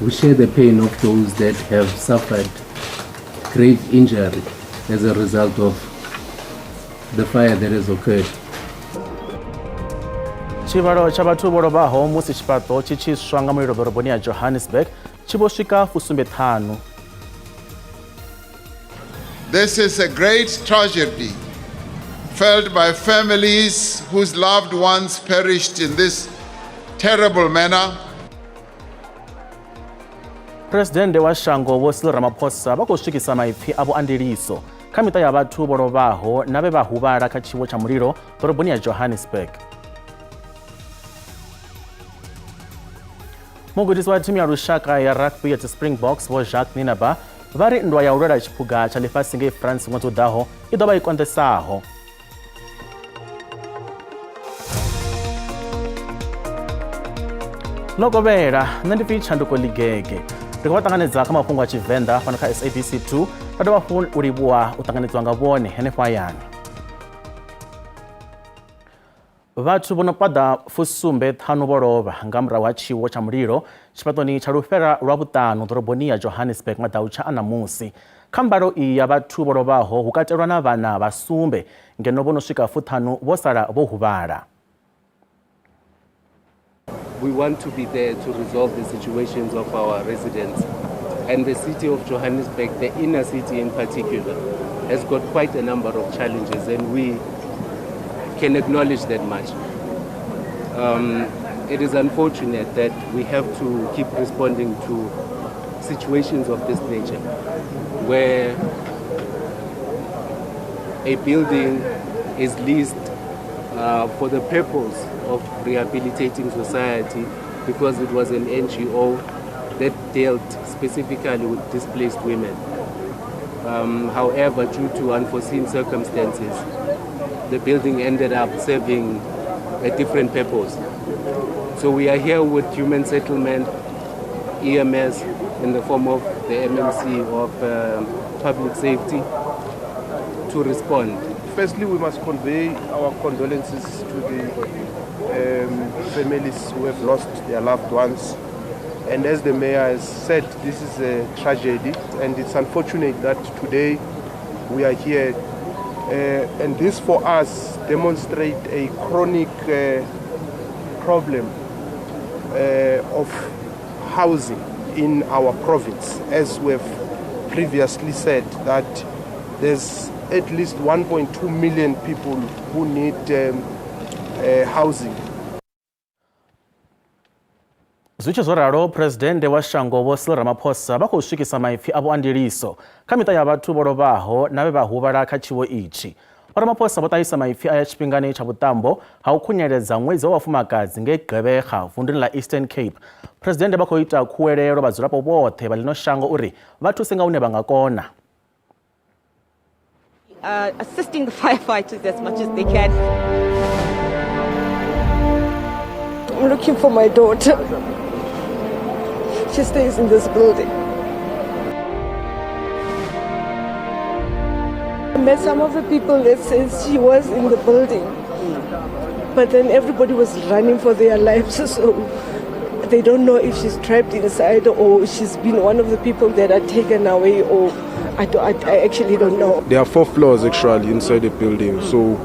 We share the pain of those that have suffered grave injury as a result of the fire that has occurred. Tshivhalo tsha vhathu vho lovhaho musi tshifhaṱo tshi tshi swa nga mulilo ḓoroboni ya Johannesburg tshi vho swika 75. This is a great tragedy felt by families whose loved ones perished in this terrible manner. Phresidennde wa shango Vho Cyril Ramaphosa vha khou swikisa maipfi avho a ndiliso kha miṱa ya vhathu vho lovhaho na vhe vha huvhala kha tshiwo tsha mulilo ḓoroboni ya Johannesburg. Mugudisi wa thimu ya lushaka ya rugby ya Springboks Vho Jacques Nienaber vha ri nndwa ya u lwela tshiphuga tsha ḽifhasi ngei France ṅwedzi u ḓaho i ḓo vha i konḓesaho. Ḽo kovhela, nṋe ndi pfi Tshanduko Ḽigege. Ri khou vha ṱanganedza kha mafhungo a Tshivenḓa fhano kha SABC 2. Ra dovha hafhu u livhuwa u ṱanganedziwa nga vhone henefho hayani. Vhathu vho no paḓa fusumbe ṱhanu vho lovha nga murahu ha tshiwo tsha mulilo tshifhaṱoni tsha lufhera lwa vhuṱanu ḓoroboni ya Johannesburg maḓautsha a ṋamusi. Kha mbalo iyi ya vhathu vho lovhaho hu katelwa na vhana vha sumbe ngeno vho no swika fuṱhanu vho sala vho huvhala. We want to be there to resolve the situations of our residents. And the city of Johannesburg, the inner city in particular, has got quite a number of challenges, and we can acknowledge that much. It is unfortunate that we have to keep responding to situations of this nature, where a building is leased for the purpose of rehabilitating society, because it was an NGO that dealt specifically with displaced women. However, due to unforeseen circumstances, the building ended up serving a different purpose. So we are here with Human Settlement, EMS, in the form of the MMC of Public Safety, to respond. Firstly, we must convey our condolences to the families who have lost their loved ones. And as the mayor has said, this is a tragedy, and it's unfortunate that today we are here. And this for us demonstrates a chronic problem of housing in our province. As we have previously said, that there's at least 1.2 million people who need housing. Zwi tshi zwo ralo, Phresidennde wa shango Vho Cyril Ramaphosa vha khou swikisa maipfi avho a ndiliso kha miṱa ya vhathu vho lovhaho na vhe vha huvhala kha tshiwo itshi. Vho Ramaphosa vho ṱahisa maipfi aya tshifhingani tsha vhuṱambo ha u khunyeledza ṅwedzi wa vhafumakadzi ngei Gqeberha vunduni ḽa Eastern Cape. Phresidennde vha khou ita khuwelelo vhadzulapo vhoṱhe vha ḽino shango uri vha thuse nga hune vha nga kona. Assisting the firefighters as much as they can. I'm looking for my daughter. She stays in this building. I met some of the people that says she was in the building, but then everybody was running for their lives, so they don't know if she's trapped inside or she's been one of the people that are taken away, or I actually don't know. There are 4 floors actually inside the building, so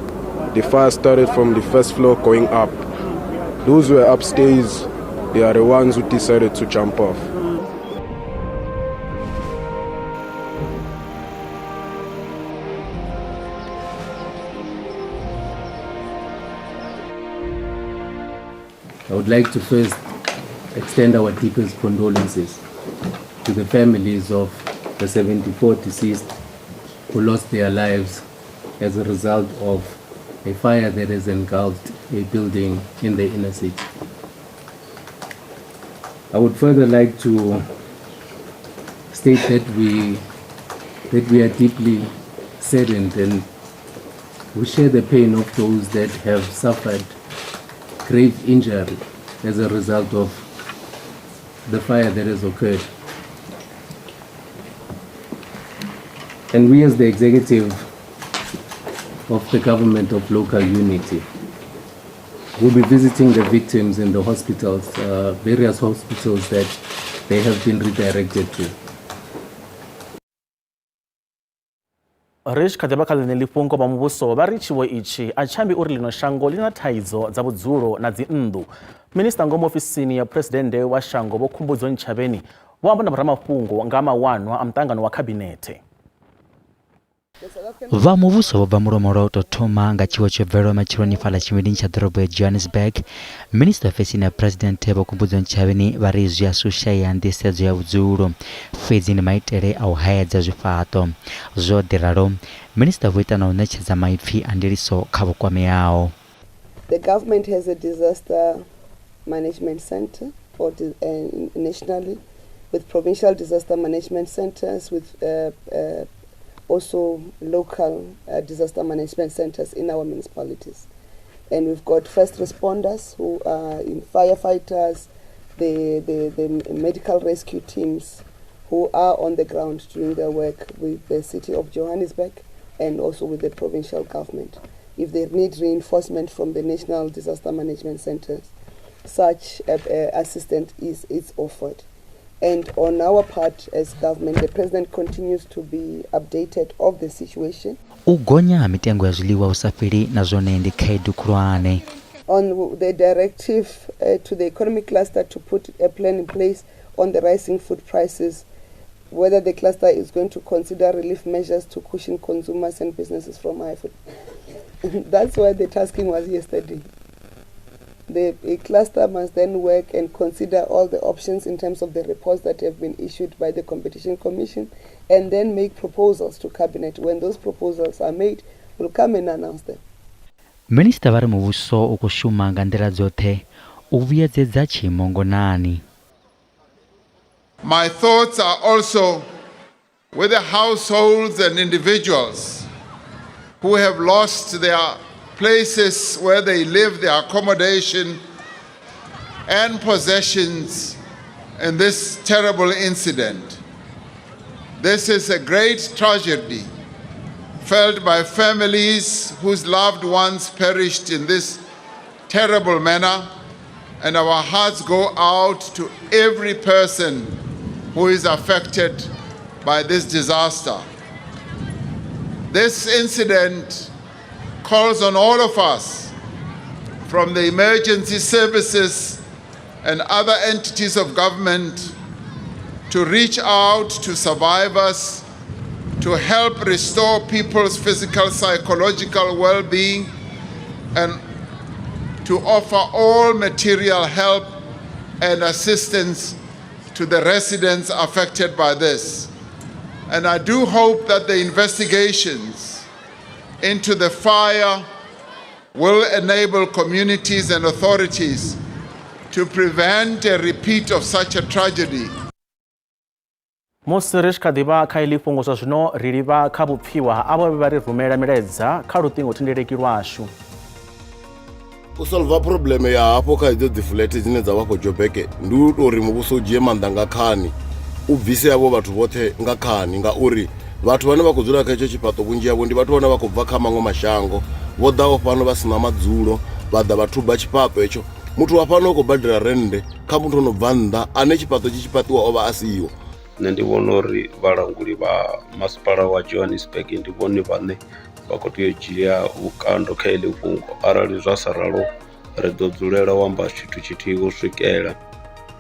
the fire started from the first floor going up. Those who were upstairs, they are the ones who decided to jump off. I would like to first extend our deepest condolences to the families of the 74 deceased who lost their lives as a result of a fire that has engulfed a building in the inner city. I would further like to state that we are deeply saddened and we share the pain of those that have suffered grave injury as a result of the fire that has occurred. And we as the executive of the government of local unity will be visiting the victims in the hospitals, various hospitals that they have been redirected to. Ri tshi kha ḓi vha kha ḽeneḽi fhungo, vha muvhuso vha ri tshiwo itshi a tshi ambi uri ḽino shango ḽi na thaidzo dza vhudzulo na dzinnḓu. Minisiṱa ngomu ofisini ya phuresidennde wa shango Vho Khumbudzo Ntshavheni vho amba na vhoramafhungo nga ha mawanwa a muṱangano wa khabinethe. Vha muvhuso vho bva mulomo lwa u tou thoma nga tshiwo tsho bvelwaho matsheloni fhaḽa tshivhindini tsha ḓorobo ya Johannesburg. Minisiṱa ofisini ya Phresidennde Vho Khumbudzo Ntshavheni vha ri zwi a shusha nḓisedzo ya vhudzulo, fhedzi ndi maitele a u haedza zwifhaṱo. Zwo ḓi ralo, minisiṱa vho ita na u ṋetshedza maipfi a ndiliso kha vho kwameaho. The government has a disaster management center or nationally, with provincial disaster management centers, with also local disaster management centers in our municipalities. And we've got first responders who are in firefighters, the medical rescue teams who are on the ground doing their work with the city of Johannesburg and also with the provincial government. If they need reinforcement from the National Disaster Management Centers, such assistance is offered. And on our part as government, the president continues to be updated of the situation. U gonya ha mitengo ya zwiḽiwa hu sa fheli na zwone ndi khaedu khulwane. On the directive to the economic cluster to put a plan in place on the rising food prices, whether the cluster is going to consider relief measures to cushion consumers and businesses from high food. That's why the tasking was yesterday. The cluster must then work and consider all the options in terms of the reports that have been issued by the Competition Commission and then make proposals to Cabinet. When those proposals are made, we'll come and announce them. Minisiṱa vha ri muvhuso u khou shuma nga nḓila dzoṱhe u vhuyedzedza tshiimo ngonani. My thoughts are also with the households and individuals who have lost their places where they live, their accommodation and possessions in this terrible incident. This is a great tragedy felt by families whose loved ones perished in this terrible manner, and our hearts go out to every person who is affected by this disaster. This incident calls on all of us, from the emergency services and other entities of government, to reach out to survivors, to help restore people's physical, psychological well-being, and to offer all material help and assistance to the residents affected by this. And I do hope that the investigations into the fire will enable communities and authorities to prevent a repeat of such a tragedy. Musi ri tshi kha ḓi vha kha iḽi fhungo zwa zwino, ri livha kha vhupfiwa ha avho vhe vha ri rumela milaedza kha luṱingothendeleki lwashu. U solva problem ya hafho kha idzo dzi flat dzine dza vha fho Joburg ndi u tou uri muvhuso u dzhie maanḓa nga khani, u bvise havho vhathu vhoṱhe nga khani, ngauri vhathu vhane vha khou dzula kha itsho tshifhaṱo vhunzhi havho ndi vhathu vhane vha khou bva kha maṅwe mashango, vho ḓaho fhano vha sina madzulo, vha ḓa vha thuba tshifhaṱo hetsho. Muthu wa fhano u khou badela rennde kha muthu ono bva nnḓa ane tshifhaṱo tshi tshi fhaṱiwa o vha a siho. Nṋe ndi vhona uri vhalanguli vha masipala wa Johannesburg ndi vhone vhane vha khou tea u dzhia vhukando kha heḽi fhungo, arali zwa sa ralo ri ḓo dzulela u amba tshithu tshithihi u swikela.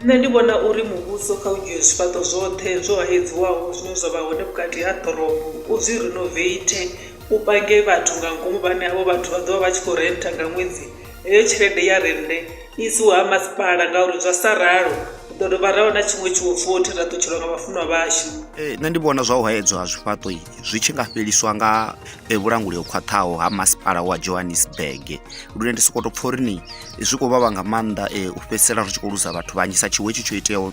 Nṋe ndi vhona uri muvhuso kha u dzhie zwifhaṱo zwoṱhe zwo haedziwaho zwine zwa vha hone vhukati ha ḓorobo, u zwi renovate, u pange vhathu nga ngomu vhane havho vhathu vha ḓovha vha tshi khou rentha nga ṅwedzi. Heyo tshelede ya rennde i isiwe ha masipala, ngauri zwa sa ralo ri ḓo dovha ra vha na tshiṅwe tshiwo futhi ra ṱutshelwa nga vhafunwa vhashu. Nṋe ndi vhona zwa u haedzwa ha zwifhaṱo zwi tshi nga fheliswa nga vhulanguli ho khwaṱhaho ha masipala wa Johannesburg, lune ndi sokou tou pfha uri ni zwi khou vhavha nga maanḓa u fhedzisela ri tshi khou luza vhathu vhanzhi sa tshiwo hetshi tsho iteaho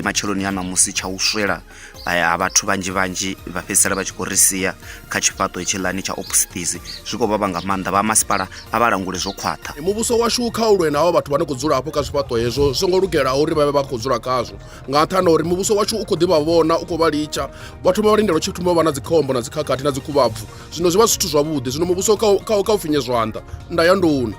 matsheloni a ṋamusi tsha u swela ha vhathu vhanzhi vhanzhi vha fhedzisela vha tshi khou ri sia kha tshifhaṱo hetshiḽani tsha Opstis. Zwi khou vhavha nga maanḓa, vha masipala a vha langule zwo khwaṱha. Muvhuso washu kha u lwe na havho vhathu vha no khou dzula hafho kha zwifhaṱo hezwo zwi songo lugelaho uri vha vhe vha khou dzula khazwo, nga nṱhani ha uri muvhuso washu u khou ḓi vha vhona, u khou vha litsha vha thoma vha lindela tshi thoma u vha na dzikhombo na dzikhakhathi na dzikhuvhabvu. Zwino zwi vha zwithu zwavhuḓi, zwino muvhuso kha u finye zwanḓa nda ya nduni.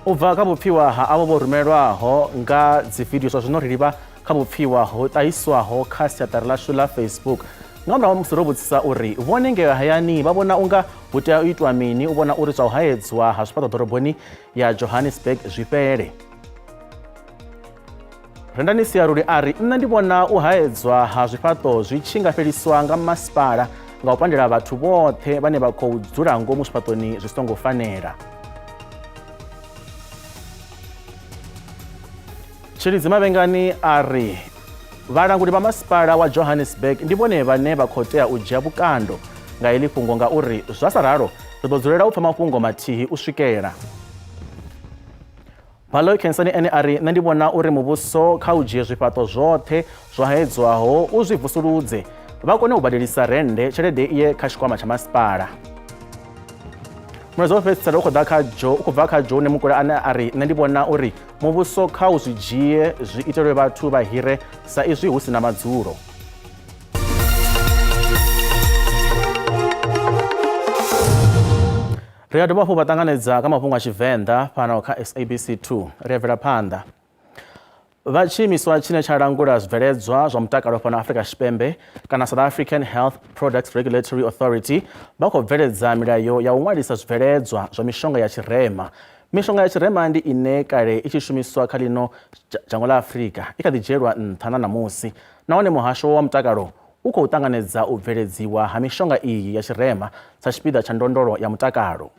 U bva kha vhupfiwa ha avho vho rumelwaho nga dzividio zwa zwino ri livha kha vhupfiwa ho ṱahiswaho kha siaṱari ḽashu ḽa Facebook. Nga murahu ha musi ro vhudzisa uri vhone ngei hayani vha vhona unga hu tea u itwa mini u vhona uri zwa u haedzwa ha zwifhaṱo ḓoroboni ya Johannesburg zwi fhele. Rendani Siaruli a ri nṋe ndi vhona u haedzwa ha zwifhaṱo zwi tshi nga fheliswa nga masipala nga u pandela vhathu vhoṱhe vhane vha khou dzula ngomu zwifhaṱoni zwi songo fanela. Tshilidzi Mavhengani a ri vhalanguli vha masipala wa Johannesburg ndi vhone vhane vha khou tea u dzhia vhukando nga heḽi fhungo ngauri zwa sa ralo ri ḓo dzulela u pfa mafhungo mathihi u swikela. Baloyi Khensani ene a ri nṋe ndi vhona uri muvhuso kha u dzhie zwifhaṱo zwoṱhe zwo haedzwaho u zwi vusuludze vha kone u badelisa rennde tshelede iye kha tshikwama tsha masipala. Mulaedza wa fhedzisela u khou ḓa kha Joe u khou bva kha Joe Nemukula ane a ri nṋe ndi vhona uri muvhuso kha u zwi dzhie zwi itelwe vhathu vha hire sa izwi hu si na madzulo. Ri a dovha hafhu vha ṱanganedza kha mafhungo a Tshivenḓa fhano kha SABC 2. Ri a bvela phanḓa. Vha tshiimiswa tshine tsha langula zwibveledzwa zwa mutakalo fhano Afrika Tshipembe kana South African Health Products Regulatory Authority vha khou bveledza milayo ya u ṅwalisa zwibveledzwa zwa mishonga ya tshirema. Mishonga ya tshirema ndi ine kale i tshi shumiswa kha ḽino dzhango ḽa Afrika i kha ḓi dzhielwa nṱha na ṋamusi nahone muhasho wa mutakalo u khou ṱanganedza u bveledziwa ha mishonga iyi ya tshirema sa tshipiḓa tsha ndondolo ya mutakalo.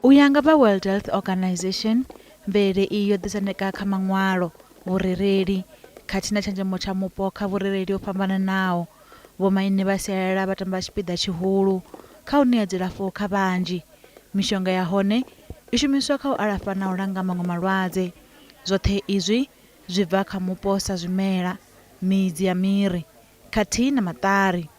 U ya nga vha World Health Organization, mvelele iyi yo ḓisendeka kha maṅwalo, vhurereli, khathihi na tshenzhemo tsha mupo kha vhurereli ho fhambananaho. Vhomaine vha sialala vha tamba tshipiḓa tshihulu kha u ṋea dzilafho kha vhanzhi. Mishonga ya hone i shumiswa kha u alafha na u langa maṅwe malwadze. Zwoṱhe izwi Zwi bva kha mupo sa zwimela, midzi ya miri, khathihi na maṱari.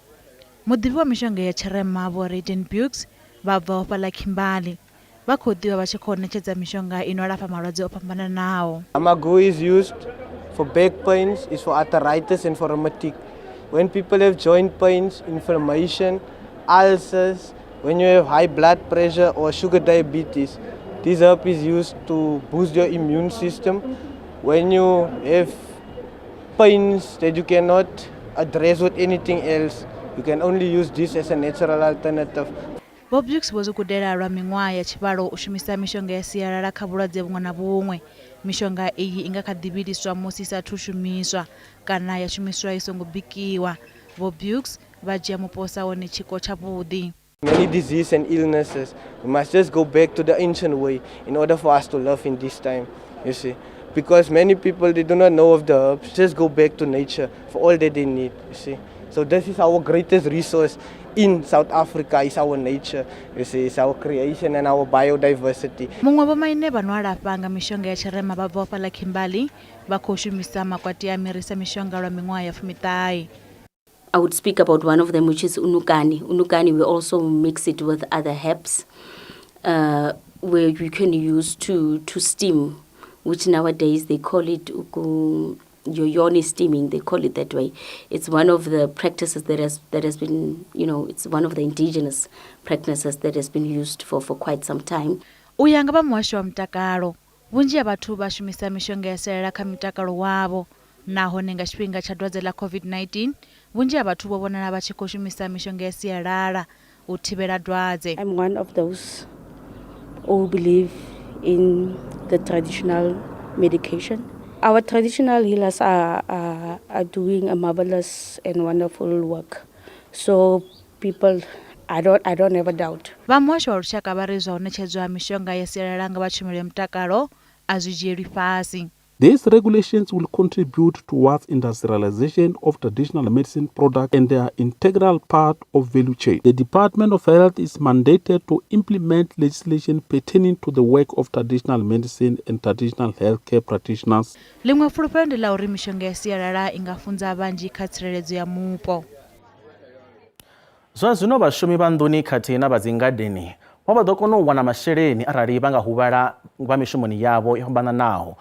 Muḓivhi wa mishonga ya tshirema Vho Rayden Beukes vha bvaho fhaḽa Kimberley vha khou ḓivha vha tshi khou ṋetshedza mishonga i no alafha malwadze o fhambananaho. Amagu is used for back pains, is for arthritis and for rheumatic. When people have joint pains, inflammation, ulcers, when you have high blood pressure or sugar diabetes, this herb is used to boost your immune system. When you have pains that you cannot address with anything else, you can only use this as a natural alternative. Vho Beukes vho zwi gudela lwa miṅwaha ya tshivhalo u shumisa mishonga ya sialala kha vhulwadze vhuṅwe na vhuṅwe. Mishonga iyi i nga kha ḓi vhiliswa musi i sa athu shumiswa kana ya shumiswa i songo bikiwa. Vho Beukes vha dzhia mupo sa wone tshiko tshavhuḓi. Many diseases and illnesses, we must just go back to the ancient way in order for us to live in this time, you see. Because many people, they do not know of the herbs. Just go back to nature for all that they need, you see. So this is our greatest resource in South Africa, is our nature, you see, it's our creation and our biodiversity. Muṅwe vhomaine vha no alafha nga mishonga ya tshirema vha bvaho fhaḽa Kimberley vha khou shumisa makwati a miri sa mishonga lwa miṅwaha ya fumiṱahe. I would speak about one of them, which is unukani. Unukani, we also mix it with other herbs, uh, where you can use to, to steam, which nowadays they call it uku, yoyoni steaming. They call it that way. It's one of the practices that has that has been, you know, it's one of the indigenous practices that has been used for, for quite some time. U ya nga vha muhasho wa mutakalo, vhunzhi ha vhathu vha shumisa mishonga ya sialala kha mutakalo wavho. Nahone nga tshifhinga tsha dwadze ḽa COVID-19, vhunzhi ha vhathu vho vhonala vha tshi khou shumisa mishonga ya sialala u thivhela dwadze. I'm one of those who believe in the traditional medication. Our traditional healers are, are, are doing a marvelous and wonderful work. So people, I don't, I don't have a doubt. Vha muhasho wa lushaka vha ri zwa u ṋetshedzwa ha mishonga ya sialala nga vha tshumelo ya mutakalo a zwi dzhielwi fhasi. These regulations will contribute towards industrialization of traditional medicine products and they are integral part of value chain. The Department of Health is mandated to implement legislation pertaining to the work of traditional medicine and traditional healthcare practitioners. Ḽiṅwe fulufhelo ndi ḽa uri mishonga ya sialala i nga funza vhanzhi kha tsireledzo ya mupo. Zwa zwino vhashumi vha nḓuni khathihi na vha dzingadeni vho vha ḓo kona u wana masheleni arali vha nga huvhala vha mishumoni yavho i fhambananaho.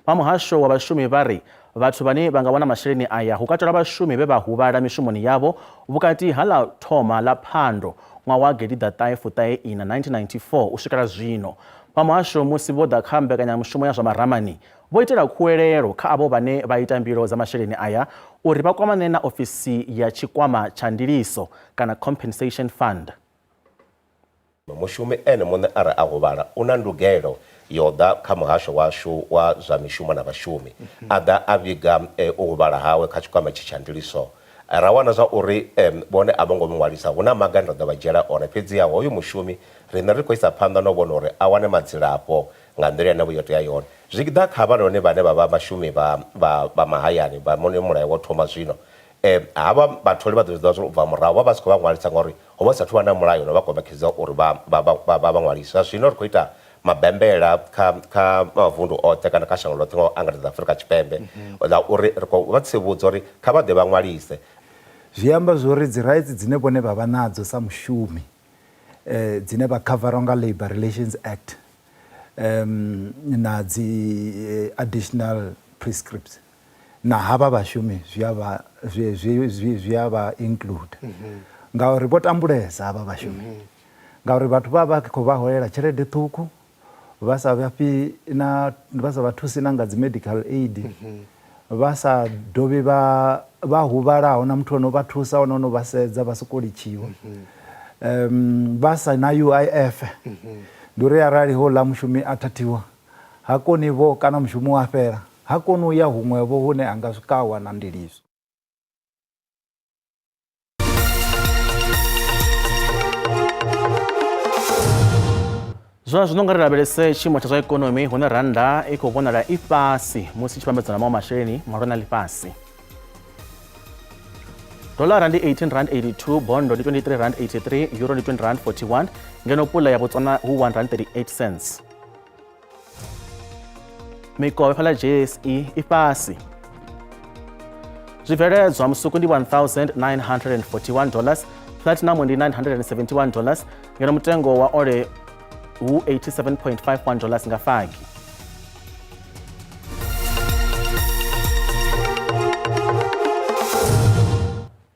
Vha muhasho wa vhashumi vha ri vhathu vhane vha nga wana masheleni aya hu katelwa vhashumi vhe vha huvhala mishumoni yavho vhukati ha ḽa thoma ḽa Phando ṅwaha wa gidiḓaṱahe fuṱahe ina 1994 u swikela zwino. Vha muhasho musi vho ḓa kha mbekanyamushumo ya zwa maramani vho itela khuwelelo kha avho vhane vha ita mbilo dza masheleni aya uri vha kwamane na ofisi ya tshikwama tsha ndiliso kana Compensation Fund. Mushumi ene muṋe arali a huvhala, u na ndugelo ya u ḓa kha muhasho washu wa zwa mishumo na vhashumi, a ḓa a vhiga u huvhala hawe kha tshikwama itshi tsha ndiliso. Ra wana zwa uri vhone a vho ngo mu ṅwalisa, hu na maga ane ra ḓo vha dzhiela one. Fhedziha hoyu mushumi riṋe ri khou isa phanḓa na u vhona uri a wane madzilafho nga nḓila ine yo tea yone. Zwi tshi ḓa kha havhanoni vhane vha vha vhashumi vha vha vha mahayani vha muno mulayo wo thoma zwino, havha vhatholi vha ḓo zwi ḓivha zwa uri u bva murahu vha vha si khou vha ṅwalisa ngauri ho vha hu sathu vha na mulayo no vha kombetshedza uri vha vha vha vha ṅwalise. Zwa zwino ri khou ita mabembela kha kha mavundu oṱhe kana kha shango ḽoṱhe nga u angaredza Afrika Tshipembe ḽa uri ri khou vha tsivhudza uri kha vha ḓe vha ṅwalise. Zwi amba zwori dzi rights dzine vhone vha vha nadzo sa mushumi dzine vha khavarwa nga Labour Relations Act na dzi additional prescripts na havha vhashumi zwi a vha zwi zwi zwi zwi a vha include ngauri vho tambulesa havha vhashumi ngauri vhathu vha vha khou vha holela tshelede ṱhukhu vha sa vha fhi na vha sa vha thusi na nga dzi medical aid vha sa dovhi vha vha huvhalaho na muthu ono vha thusa ono no vha sedza vha soko litshiwa vha sa na UIF ndi uri arali houḽa mushumi a thathiwa ha koni vho kana mushumo wa fhela ha koni u ya huṅwevho hune a nga swika a wana ndiliso. Zwa zwino nga ri lavhelese tshiimo tsha zwa ikonomi hune rannda i khou vhonala i fhasi musi i tshi vhambedzwa na maṅwe masheleni mahulwane a ḽifhasi. Dolara ndi 18 rand 82, bondo ndi 23 rand 83, euro ndi 20 rand 41, ngeno pula ya Botswana hu 1 rand 38 cents. Mikovhe fhaḽa JSE i fhasi. Zwibveledzwa musuku ndi 1941 dollars, platinum ndi 971 dollars, ngeno mutengo wa ole hu 87.51 dollars nga fagi.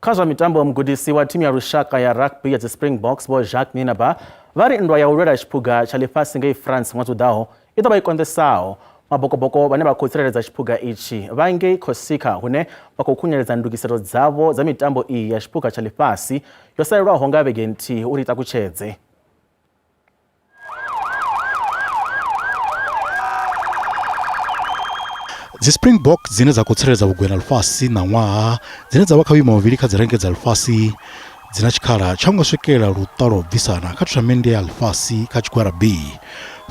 Kha zwa mitambo, mugudisi wa thimu ya lushaka ya rugby ya dzi Springboks Vho Jacques Nienaber vha ri nndwa ya u lwela tshiphuga tsha ḽifhasi ngei France ṅwedzi u ḓaho i ḓo vha i konḓesaho. Mabokoboko vhane vha khou tsireledza tshiphuga itshi vha ngei Corsica hune vha khou khunyeledza ndugiselo dzavho dza mitambo iyi ya tshiphuga tsha ḽifhasi yo salelwaho nga vhege nthihi uri i takutshedze. Dzi Springbok dzine dza khou tsireledza vhugwena ḽifhasi ṋaṅwaha dzine dza vha kha vhuimo vhuvhili kha dzi renge dza ḽifhasi dzi na tshikhala tsha u nga swikelela luṱa lwa u bvisana kha thonamennde ya ḽifhasi kha tshigwada B.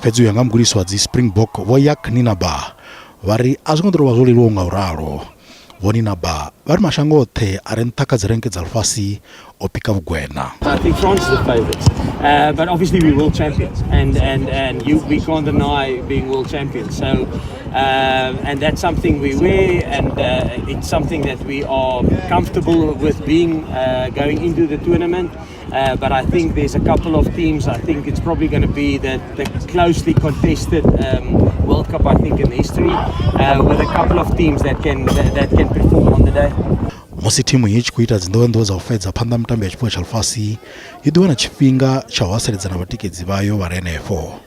Fhedzi u ya nga mugudisi wa dzi Springbok Vho Jacques Nienaber vha ri a zwi ngo ḓo tou vha zwo leluwaho nga u ralo. Vho Nienaber vha ri mashango oṱhe a re nṱha kha dzi renke dza ḽifhasi o pika vhugwena. I think France is the favourites, but obviously we're world champions, and and and you, we can't deny being world champions. So, and that's something we wear, and it's something that we are comfortable with being going into the tournament. But I think there's a couple of teams. I think it's probably going to be the, the closely contested World Cup, I think, in history, with a couple of teams that can that, that can perform on the day. Musi thimu iyi i tshi khou ita dzinḓowenḓowe dza u fhedza phanḓa mitambo ya tshiphuga tsha ḽifhasi, yo ḓi wana tshifhinga tsha u haseledza na vhatikedzi vhayo vha re henefho.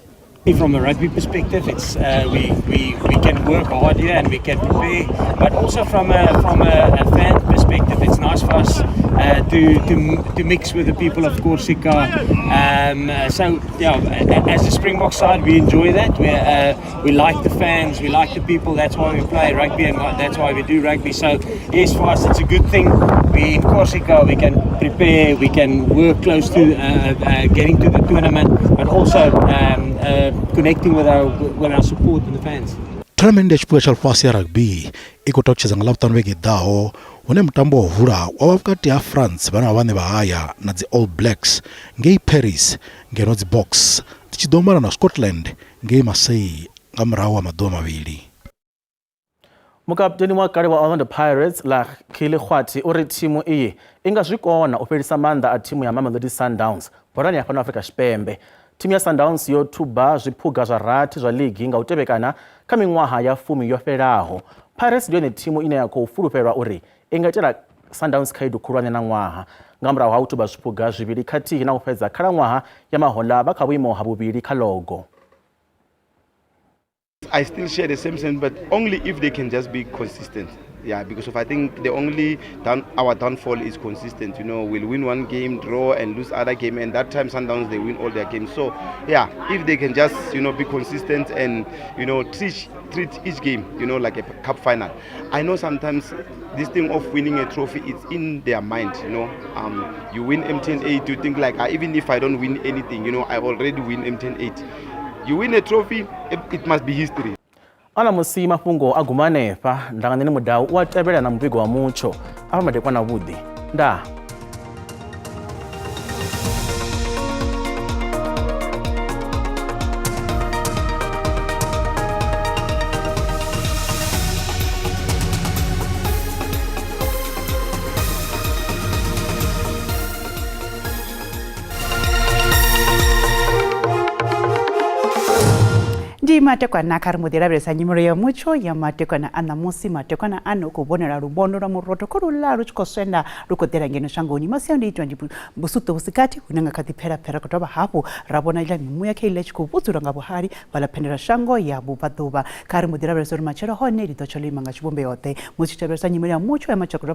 From a rugby perspective, it's we, we, we can work hard here and we can prepare, but also from a from a, a fan perspective, it's nice for us to, to to mix with the people of Corsica. So yeah, as a Springbok side, we enjoy that. We we like the fans, we like the people. That's why we play rugby, and that's why we do rugby. So yes, for us, it's a good thing. We in Corsica, we can prepare, we can work close to getting to the tournament, but also connecting with our with our support and the fans. Tournament ya tshiphuga tsha ḽifhasi ya rugby i khou takutshedza nga Ḽavhuṱanu vhege i ḓaho hune mutambo wa u vula wa vha vhukati ha France vhane vha vhaṋe vha haya na dzi All Blacks ngei Paris ngeno dzi Boks dzi tshi ḓo mala na Scotland ngei Marseille nga murahu ha maḓuvha mavhili. Mukaputeni wa kale wa Orlando Pirates Lucky Lekgwathi u ri thimu iyi i nga zwi kona u fhelisa maanḓa a thimu ya Mamelodi Sundowns bolani ya fhano Afrika Tshipembe. Thimu ya Sundowns yo thuba zwiphuga zwa rathi zwa ligi nga u tevhekana kha miṅwaha ya fumi yo fhelaho. Pirates ndi yone thimu ine ya khou fulufhelwa uri i nga itela Sundowns khaedu khulwane na ṅwaha nga murahu ha u thuba zwiphuga zwivhili khathihi na u fhedza khalaṅwaha ya mahoḽa vha kha vhuimo ha vhuvhili kha logo. I still share the same sense, but only if they can just be consistent. Yeah, because if I think the only down, our downfall is consistent. You know, we'll win one game, draw, and lose other game, and that time Sundowns they win all their games. So yeah, if they can just be consistent and treat each game like a cup final. I know sometimes this thing of winning a trophy it's in their mind. You win MTN 8, you think like even if I don't win anything, I already win MTN 8. You win a trophy, it must be history. Ana musi mafhungo a guma hanefha nda nga nṋe mudau u a tevhela na muvhigo wa mutsho afha madekwana avhuḓi ndaa. Ndi matekwana kha ri mbo ḓi lavhelesa nyimelo ya mutsho ya matekwana a ṋamusi. Matekwana ano khou vhonala luvhondo lwa murotho kho luḽa lu tshi khou swenda lu khou ḓela ngeno shangoni. Masiandoitwa ndi vhusuṱo vhusikati hune nga kha ḓi phela phela khou dovha hafhu ra vhona iḽa mimuya kha iḽa tshi khou vhudzulwa nga vhuhali fhaḽa phendela shango ya vhubvaḓuvha. Kha ri mbo ḓi lavhelesa uri matshelo hone ḽi ḓo tsha ḽo ima nga tshivhumbeo ḓe. Musi tshi lavhelesa nyimelo ya mutsho ya matshelo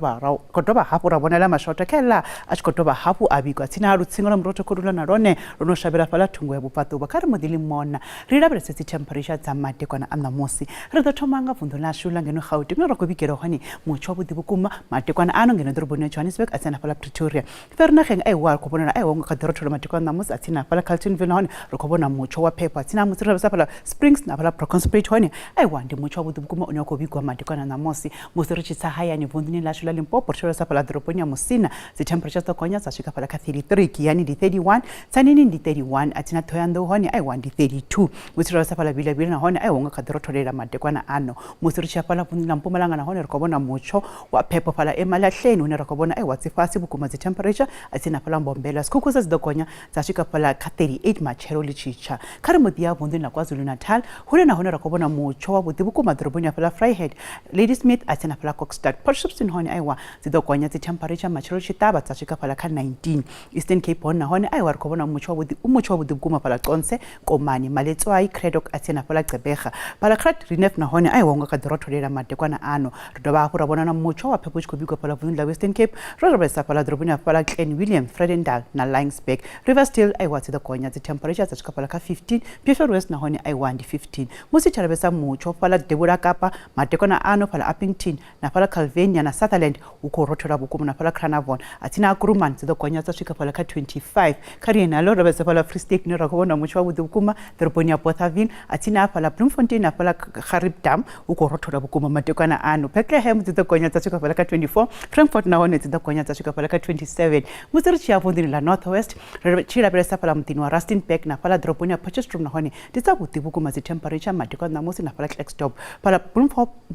khou dovha hafhu ra vhona ḽa mashotha kha iḽa a tshi khou dovha hafhu a vhigwa tsini ha lutsinga lwa murotho kho luḽa na lwone lwo no shavhela fhaḽa thungo ya vhubvaḓuvha. Kha ri mbo ḓi ḽi mona ri lavhelese dzi temperature dza madekwana a ṋamusi. Ri ḓo thoma nga vunḓu ḽashu ḽa ngeno Gauteng hune ra khou vhigela hone mutsho wavhuḓi vhukuma madekwana ano ngeno ḓoroboni ya Johannesburg a tsini hafhaḽa Pretoria. Vereeniging aiwa ri khou vhonala aiwa nga kha ḓi rothola madekwana a ṋamusi a tsini hafhaḽa Carltonville nahone ri khou vhona mutsho wa phepho a tsini ha musi ri lavhelesa hafhaḽa Springs na hafhaḽa Bronkhorstspruit hone aiwa ndi mutsho wavhuḓi vhukuma une wa khou vhigwa madekwana a ṋamusi. Musi ri tshi tsa hayani vunḓuni ḽashu ḽa Limpopo ri tshi lavhelesa hafhaḽa ḓoroboni ya Musina dzi temperature dzo gonya dza swika fhaḽa kha 33, Giyani ndi 31, Tzaneen ndi 31, a tsina Thohoyandou hone aiwa ndi 32. Musi ri lavhelesa fhaḽa Vilavila nahone aiwa nga kha ḓi rotholela madekwana ano. Musi ri tshi ya fhaḽa vunḓuni ḽa Mpumalanga nahone ri khou vhona mutsho wa phepho fhaḽa Emalahleni hune ra khou vhona aiwa dzi fhasi vhukuma dzi temperature a tsina fhaḽa Mbombela. Skukuza dzi ḓo gonya dza swika fhaḽa kha 38 matshelo ḽi tshi tsha. Kha ri mbo ḓi ya vunḓuni ḽa KwaZulu-Natal hune nahone ra khou vhona mutsho wavhuḓi vhukuma ḓoroboni ya fhaḽa Vryheid, Ladysmith a tsina fhaḽa Kokstad. Port Shepstone hone aiwa dzi ḓo gonya dzi temperature matshelo tshi ṱavha dza swika fhaḽa kha 19. Eastern Cape hone nahone aiwa ri khou vhona mutsho wavhuḓi u mutsho wavhuḓi vhukuma fhaḽa Conse, Komani, Maletswai, Cradock a tsini na fhaḽa Gqeberha. Fhaḽa Graaff-Reinet nahone aiwa hu nga kha ḓi rotholela madekwana ano. Ri dovha hafhu ra vhona na mutsho wa phepho u tshi khou vhigwa fhaḽa vunḓuni ḽa Western Cape. Ro lavhelesa fhaḽa ḓoroboni ya fhaḽa Clanwilliam, Vredendal na Laingsburg. Riversdale aiwa dzi ḓo gonya dzi temperature dza swika fhaḽa kha 15. Beaufort West nahone aiwa ndi 15. Musi tshi lavhelesa mutsho fhaḽa Devhula Kapa madekwana ano fhaḽa Upington na fhaḽa Calvinia na Sutherland hu khou rothola vhukuma na fhaḽa Carnarvon a tsini ha Kuruman dzi ḓo gonya dza swika fhaḽa kha 25. Kha ri ye nalo ro vhedza fhaḽa Free State hune ra khou vhona mutsho wavhuḓi vhukuma ḓoroboni ya Bothaville a tsini ha fhaḽa Bloemfontein na fhaḽa Gariep Dam hu khou rothola vhukuma madekwana ano. Bethlehem dzi ḓo gonya dza swika fhaḽa kha 24, Frankfort nahone dzi ḓo gonya dza swika fhaḽa kha 27. Musi ri tshi ya vunḓuni ḽa North West ri tshi lavhelesa fhaḽa muḓini wa Rustenburg na fhaḽa ḓoroboni ya Potchefstroom nahone ndi dzavhuḓi vhukuma dzi temperature madekwana ṋamusi na fhaḽa Klerksdorp fhaḽa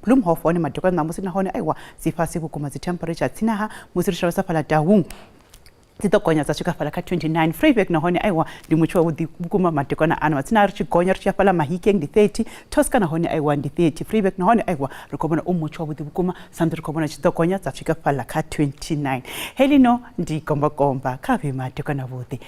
Bloemhof hone madekwana ṋamusi nahone aiwa dzi fhasi vhukuma dzi temperature tsina ha musi ri tshi lavhelesa fhaḽa Taung dzi ḓo gonya dza swika fhaḽa kha 29. Vryburg nahone aiwa ndi mutsho wavhuḓi vhukuma madekwana ano matsina ri tshi gonya ri tshi ya fhaḽa Mahikeng ndi 30, Tosca nahone aiwa ndi 30. Vryburg nahone aiwa ri khou vhona u mutsho wavhuḓi vhukuma samusi ri khou vhona tshi ḓo gonya dza swika fhaḽa kha 29. Heḽino ndi gombakomba kha vhe madekwana vhuḓi.